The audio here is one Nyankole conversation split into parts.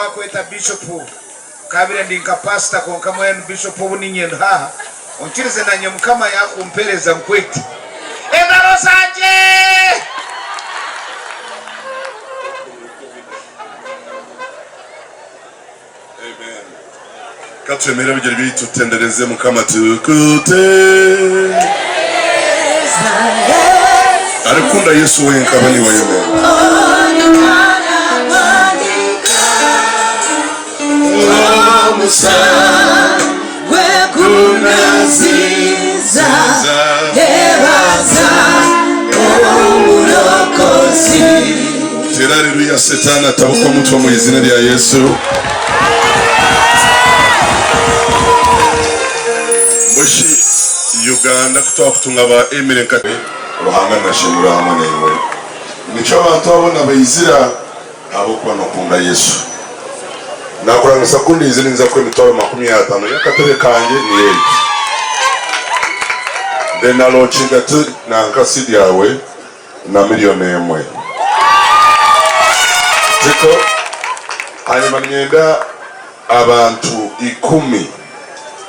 Waakweta Bishop Nkabaire ndi nka pastor kwonka mbwenu Bishop obu niinye ndi haaha onkirize nanye Mukama yakumpereza nkwete engaro zangye. Amen. Ka twemere ebigyere byaitu tutendereze Mukama tukute. Arikukunda Yesu wenka abe niiwe ayemera. Teera Haleluya Setaani atabuka omutwe omu izina rya Yesu. Mbweshi Uganda ku twakutunga ba Emily nka Ruhanga nashemura hamwe naiwe. Nikyo abantu abo nabaizira ahabw'okuba nokunda Yesu. Nakurangisa ku ndaize ninza kuha emitwaro 50 y'akatebe kangye niyo egi. Then na launchinga nanka seed yawe na million emwe. Tiko hanyima niinyenda abantu ikumi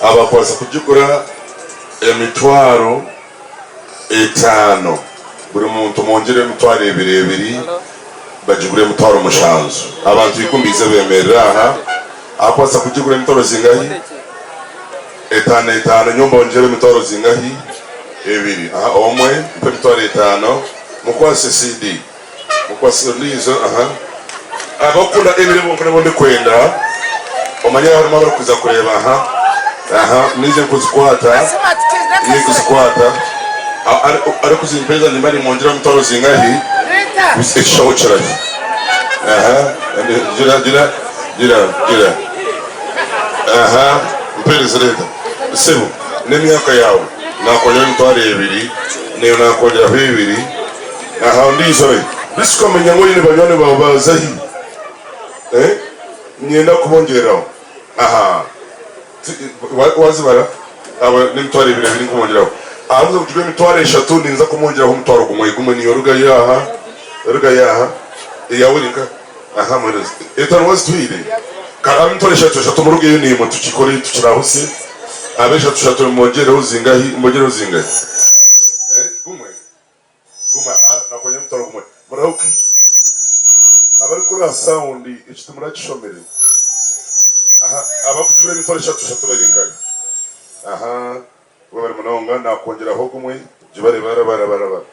abakubaasa kugigura emitwaro etaano buri muntu mwongyere emitwaro ebiri ebiri bagigure emitwaro mushanju. Abantu ikumi baije bemerere aha abakubaasa kugigura emitwaro zingahi? Etaano etaano nyowe mbongyere emitwaro zingahi? Ebiri. Aha omwe mpa emitwaro etaano mukwase CD mukwase ondiijo aha. Abakukunda ebiro bonka nibo ndikwenda omanye harimu abarikuza kureeba aha aha niije nkuzikwata niije nkuzikwata arikuzimpeereza nimba nimwongyeraho emitwaro zingahi ekishaho kirahi aha gira gira gira gira aha mpeereza reeta sebo n'emyaka yaawe nakwongyeraho emitwaro ebiri naiwe nakwongyeraho ebiri Aha ondiijo we beitu okamanya ngu oine banywani baawe baaza hi? Eh? Niinyenda kubongyereraho. Aha. Waazibara? Abo n'emitwaro ebiri ebiri nkubongyeraho. Ahakuza kugirwa emitwaro eshatu ninza kumwongyeraho omutwaro gumwe gumwe niiwe rugayo aha, rugayo aha. Eyaawe eri nkaha? Aha muheereza. Etaano waazitwire? Kare abe emitwaro eshatu eshatu murugeyo naimwe tukikore tukirahusye. Abe eshatu eshatu mbongyereho zingahi? Mbongyereho zingahi? Eh? Gumwe? Guma aha nakonya omutwaro gumwe murahuke abarikukora aha sound eki timurakishomire aha abakutubura emitwaro eshatu eshatu bari nkahi aha webare munonga nakwongyeraho gumwe gibare bara bara bara bara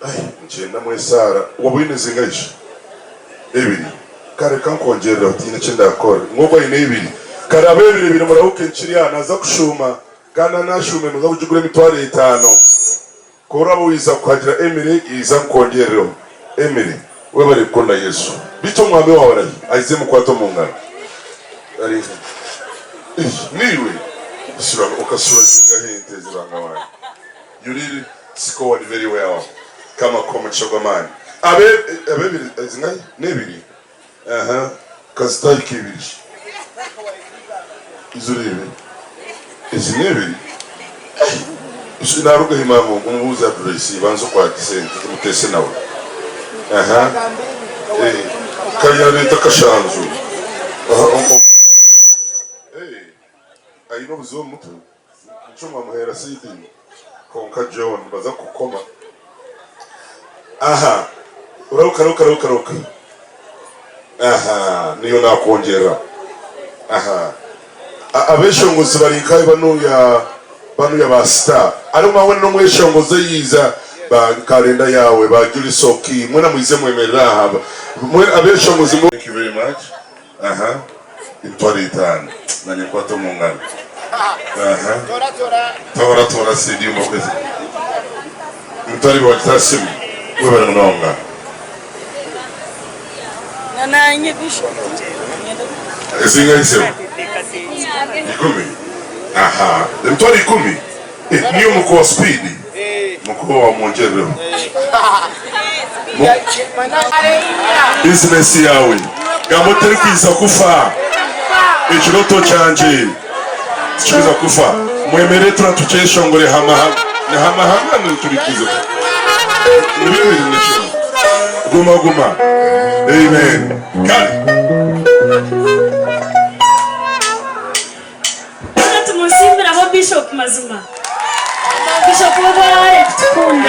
ai nikyenda mwesaara waba oyine zingahi shi ebiri kare kankwongyerereho tihaine eki ndakore ngu ogu ayine ebiri kare abebiri ebiri murahuke nkiri aha naza kushuuma kandi nanashuume noza kugigura emitwaro etaano. Ku oraabe oiza kuhagira Emily, iza nkwongyerereho. Emily, webare kukunda Yesu. Beitu omwami waawe arahi? Aize mukwate omu ngaro. Ari nkahi? Eih, niiwe? Sura, okasura zingahi ente zibanga wange? You really scored very well. Kama akuhe omugisha gw'amaani. Abe, abebiri, zingahi? N'ebiri? Aha, kazitahika ibiri. Iza oreebe. Ezi n'ebiri? Eeh, naruga hi maama ogu mubuuze address banze okwate sente tumuteese nawe. Aha, eh, kariya reeta akashanju. Aha, o, o, eh, aine obuzibu omu mutwe? Nikyo mwamuheera CD? Kwonka John nibaza kukukoma. Aha, rahuka rahuka rahuka rahuka. Aha, niyo nakwongyerera. Aha. Abeshongozi bari nkahi banuya banuya ba star. Hariho mwabona n'omweshongozi eyiiza ba kalenda yaawe ba Julie Soki mwena mwize mwemerere aha. Mwena abeshongozi Thank you very much. Aha, emitwaro etaano. Nanye nkwata omu ngaro. Aha. Tora tora CD omubakwezi. Emitwaro ebiri wagita aha simu. Webare munonga. Ezingahi sebo? Ikumi. Aha, emitwaro ikumi. Eh, niyo mukuwa speed. Mukuwa wamwongyerereho. Bizinesi yaawe gamba oti terikwiza kufa. Ekirooto kyangye tikirikwija kufa. Mwemere tura tukyeshongore hama hama niturikiza. Ni 2001. Guma guma. Amen. Kare. Bishop mazima. Bishop webare kutukunda.